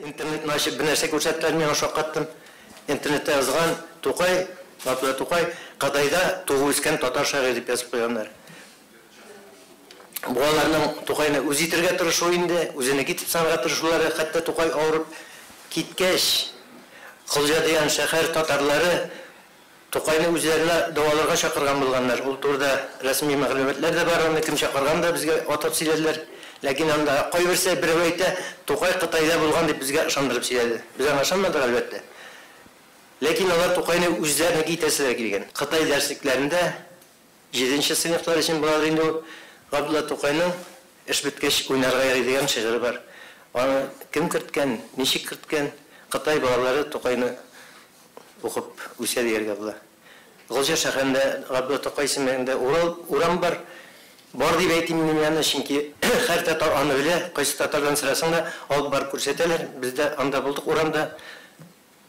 Интернетны ачып бер нәрсә күрсәттеләр, миңа шаккаттым. Интернетта язган Тукай, Габдулла Тукай, Кытайда туып үскән татар шагыйре дип язып куйганнар. Бу аларның Тукайны үз итергә тырышуы инде, үзенеке итеп санарга тырышулары, хәтта Тукай авырып киткәч, Колҗа дигән шәһәр татарлары Тукайны үзләренә дәваларга чакырган булганнар. Ул турыда рәсми мәгълүматлар да бар, аны кем чакырган да безгә атап сөйләделәр. Ләкин анда кайберсе берәү әйтә, Тукай Кытайда булган дип безгә ышандырып сөйләде. Без аңа ышанмадык, әлбәттә. Ләкин алар Тукайны үзләренеке итәселәр килгән. Кытай дәреслекләрендә 7 сыйныфлар өчен буладыр инде ул, Габдулла Тукайның «Эш беткәч уйнарга ярый» дигән шигыре бар. Аны кем керткән, ничек керткән, Кытай балалары Тукайны укып үсә дияргә була. Голҗа шәһәрендә Габдулла Тукай исемендә Урал урам бар. Бар дип әйтим инде мин аны, чөнки һәр татар аны белә, кайсы татардан сорасаң да, алып барып күрсәтәләр. Без дә анда булдык урамда.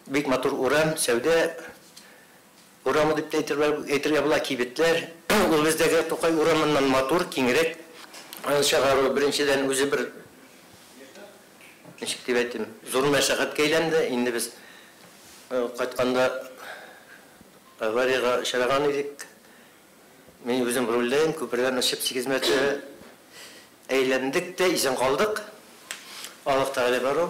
Бик матур урам, сәүдә урамы дип тә әйтергә була, кибетләр. Ул бездәге Тукай урамыннан матур, киңрәк. Аны чыгару беренчедән үзе бер, ничек дип әйтим, зур мәшәкатькә әйләнде. Инде без кайтканда аварияга очраган идек. Мин үзем рульдә идем, күпердән очып 8 мәртәбә әйләндек тә исән калдык. Аллаһ Тәгалә бар ул.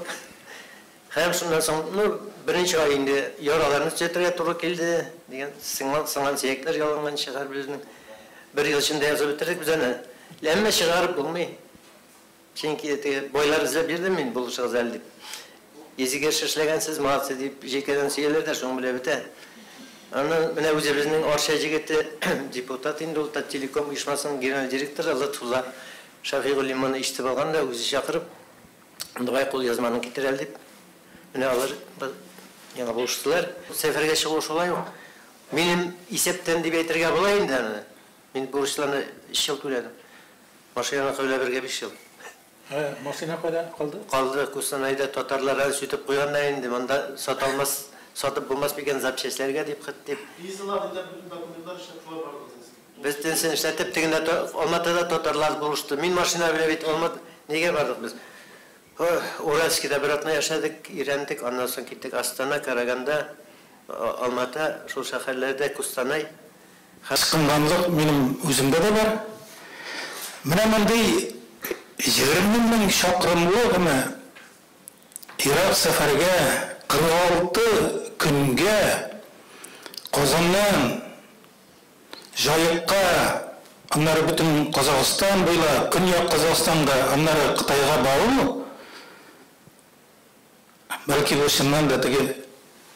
Һәм шуннан соң, ну, берничә ай инде яраларны төзәтергә туры килде, дигән сыңган сыңган сөякләр ялганганчы һәрберебезнең. Бер ел эчендә язып бетердек без аны. Әмма чыгарып булмый. Чөнки теге байлар эзләп йөрдем мин, булышыгыз әле дип. Изге эш эшләгәнсез, молодцы дип җилкәдән сөяләр дә, шуның белән бетә. Аннан менә үзебезнең Арча җегете, депутат инде ул, Таттелеком оешмасының генераль директоры Лотфулла Шәфыйгуллин моны ишетеп алган да, үзе чакырып, давай кулъязманы китер әле дип, менә алар миңа булыштылар. Сәфәргә чыгу шулай ук минем исәптән дип әйтергә була инде аны. Мин бурычларны өч ел түләдем. Машинаны кабилә бергә 5 ел. Машина кайда калды? Калды Кустанайда, татарлар әле сүтеп куйганнар инде, монда сата алмас, сатып булмас микән запчастьләргә дип, хет дип. Визалар инде бөтен документлар эшләп шулай бардыгыз. Без тенсен эшләтеп, тегендә Алматыда татарлар булышты. Мин машина белән бит Алмат нигә бардык без? Уральскида бер атна яшәдек, өйрәндек, аннан соң киттек Астана, Караганда, Алмата, шул шәһәрләрдә, Кустанай. Ычкынганлык минем үземдә дә бар. Менә мондый 20 мең чакрымлы гына ерак сәфәргә 46 көнгә Казаннан Җаекка, аннары бөтен Казахстан буйлап, Көньяк Казахстанга, аннары Кытайга бару, бәлки бу чыннан да теге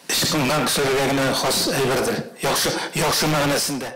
ычкынган кешеләргә генә хас әйбердер. Яхшы, яхшы мәгънәсендә.